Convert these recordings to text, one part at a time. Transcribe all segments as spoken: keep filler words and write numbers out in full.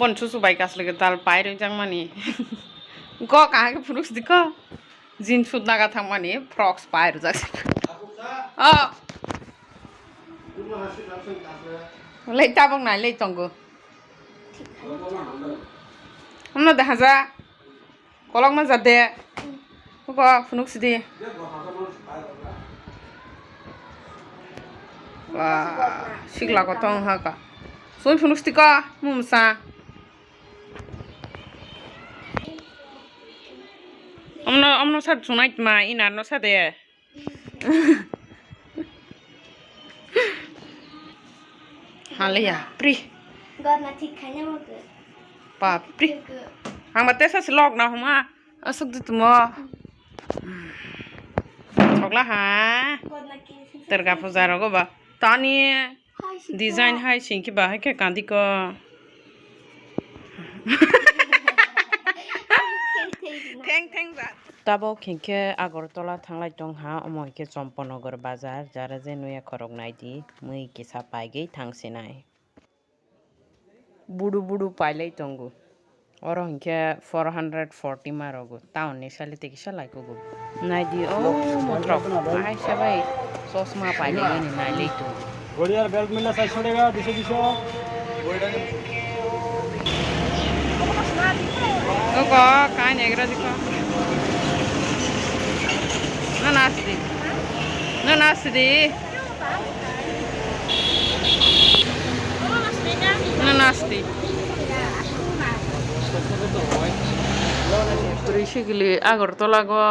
Bon susu bai kasle ke dal pai roi jang mani. Go kaha ke phunuk sidi ko. Jeans suit naga thang mani, frogs pai rujak. Oh. Lei tabok nai lei tongo. Ono de haja. Kolok ma jade. Hugo phunuk sidi. Wah, sikla kotong haka. Soi phunuk sidi ko, mumsa. Omno, omno sat sunai ma, inar no sade. Haleya, pri. Gorna thik khaina mo ke. Pa, pri. Ke ke. Ang ba tesa si log na huma. Asuk di tumo. Chokla ha. Gorna ke. Durga puja rogo ba. Tani. Hai, sikha. Design hai singki ba hai khe kandi ko. Theng theng ja. Tabok hinkhe Agartala thanglai tong ha, omo hinkhe Champanagar bazar, jara je nuya khorok nai di, mui kisa paigwi thang sinai. Budu budu pailai tongo. Oro hinkhe four hundred forty ma rogo. Town ni sale te kisa lai kugo. Nai di o motrok. Ai sabai chosma pailai ni nai lai tongo. घड़ी और बेल्ट मिलना साइज छोड़ेगा, दूसरे पीछे। Ogo, kai negra dikho. No nasti. No nasti. No nasti. Turi sigili Agartala go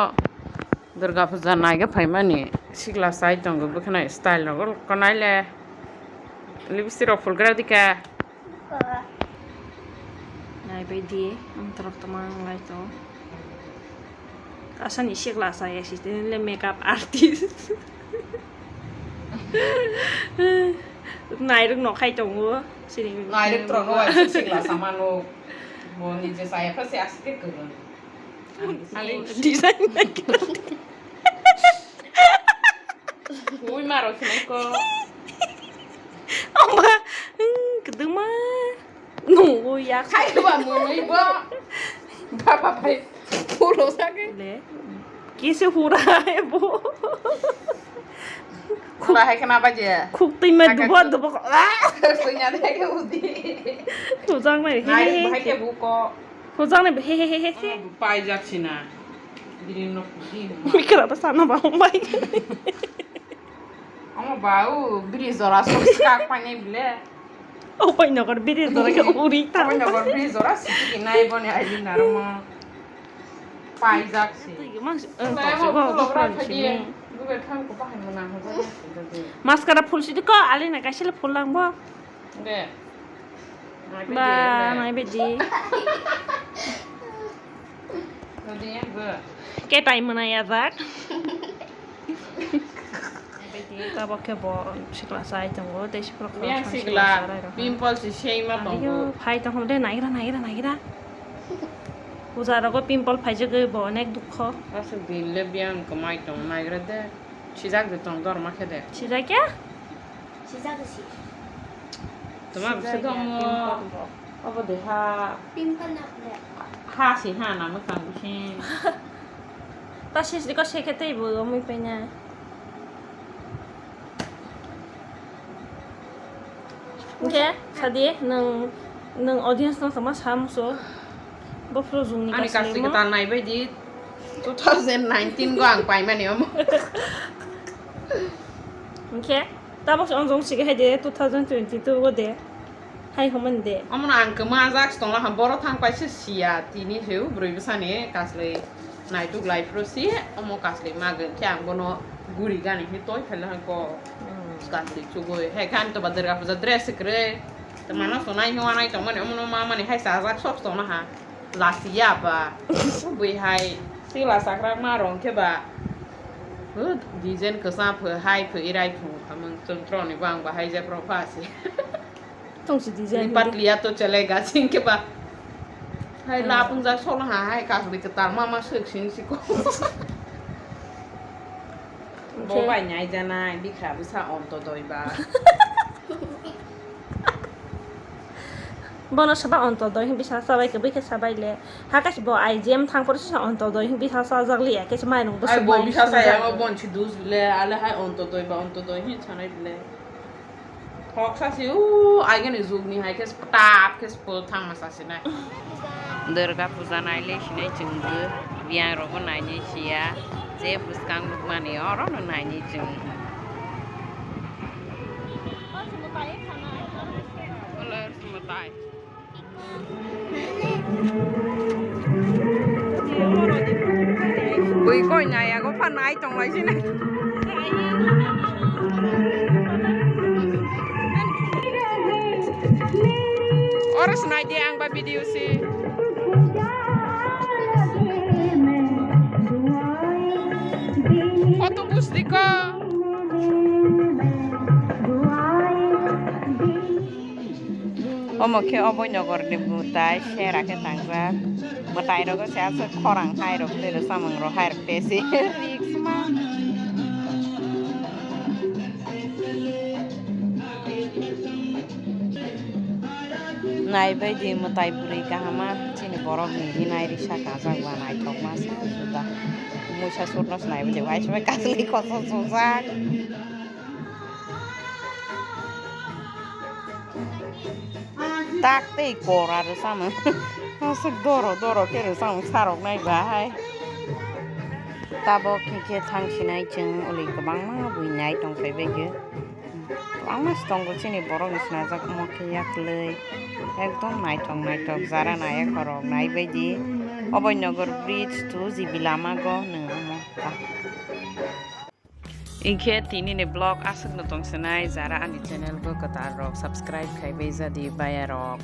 Durga puja naiga phaimani sikla sai tongo bwkhwnai style rogo kanai le lipstick rok phulgra dikha. Naibaidi, ang torok tongma ang lai to. Asani sikla saya si tini le makeup artist. Nairok no khai tongo. Sini nairok torok no waisa sikla samano. Bo nije saya pha se asike kwrwng. Ani design. Ui maro khinai ko. Amba, hmm, kedema. Nunggu ya. Khai ba mwnwi bo. Baba bai. Puro sake. Le. Kise hura hai bo. Hura hai khna ba je. Khuk twi ma dubo dubo. Sunya de ke udi. Sujang mai. Nai hai ke bu ko. Hojang nai he he he he he. Paijak sina. Biri nok di. Mikra ba sana ba hombai. Omo ba u biri jora sok skak painai bile. O pai nokor biri jora ke uri ta. Pai nokor biri jora siki nai boni ai din aro mo. Paijak si. Twi mang si, eh, nai mo pulo bra thagi. Gube tham ko pahan mo na hojak. Maskara phul si ko ali na kaisile phul lang bo. De. Ba, nai bedi. Nai bedi. Ke tai mwnai ajak. Nai bedi, tabok khe bo sikla sai tongo, tei sikla khoroksa sikla sai rok. Pimple si seima tongo. Phai tongkha de, naigra, naigra, naigra. Puja rogo pimple phaijagwi bo onek dukho. Aswk din le biyang kwmai tong naigra de. Sijak de tong dorma khe de. Sijak ya? Sijak si. Toma bwswk dong mo. Obo de ha. Pimple na le. Ha si ha na mwkhang bising. Ta sis diko se khe tei bo omwi paina. Hwnkhe sadi nwng, nwng audience no tongma sa muchung. Bophuru jungni ani kasilai kasi mo. Kwtal nai bai di two thousand nineteen go ang paimani omo. Hwnkhe tabok se onjong sigi hai de two thousand twenty-two go de. Hai hwnmani de. Omono ang kwma jak tongla ham, boro thang paisa siya, tini se bwrwi bwsani kaslai naituk lai phuru si, omo kaslai magwi khe ang bono guri gani khe toi phaila hai ko. Hmm. Kaslai chugui hai khe ang to ba Durga puja dress kwrwi. To mano sonai hwnwi tongmani omono mamani hai sajak sok tongna ha. Lasiya ba. Bui hai sila sakrak ma rong khe ba. Design kwsa pho hai pho irai pho khamung chwng troni bo ang ba hai jepro pha si. Tongsi design. Lipat liya to chalega sing ke ba. Hai lapung jak solo ha hai kasli kwtal mama sik sing siko. Bo bai nyai janai bikha bwsa onto doi ba. Bono saba Ontodoi hwn bisa sabai ke bwkhe sabai le. Hakhe bo I G M thang pore sa Ontodoi hwn bisa sajak liya khe se mairung bwswk Ai bo bai bisa swngjak. Saya ma bon si dus le ale hai Ontodoi ba Ontodoi hwn sanai bile. Thok sa si u ai gani jug ni hai khe tap khe spul thang ma sa si nai. Durga puja nai le sinai chwng bo biyang rok bo nai ni siya je bwskang nukmani oro no nai ni chwng. Color smutai. Bui koi nai ago pha nai tong lai sini. Oro sinai di ang ba video si. Photo bus di ko. Omo khe Oboinogar ni mwtai sera khe tangjak. Mwtai rogo se aswk khorang hai rok tei rwchapmung rok hai rok tei se riksma. Naibaidi mwtai bwrwi kahama chini borok ni hinai risa kajak ba naithokma sa juda. Muisa sutno se naibaidi uaisukmai kachwlwi koso sujak. Tak tei kora rwchapmung. Aswk doro doro khe rwchapmung sarok nai bahai. Tabok khe khe thang sinai chwng uli kwbangma bui nai tong phai bai khe. Kwbangma se tongo chini borok ni sinajak omo khe yaklwi. Ekdom naithok naithok jara nai ekhorok naibaidi. Oboinogar bridge to G B lama go nwng omo. Inkhe tini ni vlog aswk no tong sinai, jara ani channel go kwtal rok subscribe khai bai jadi baya rok.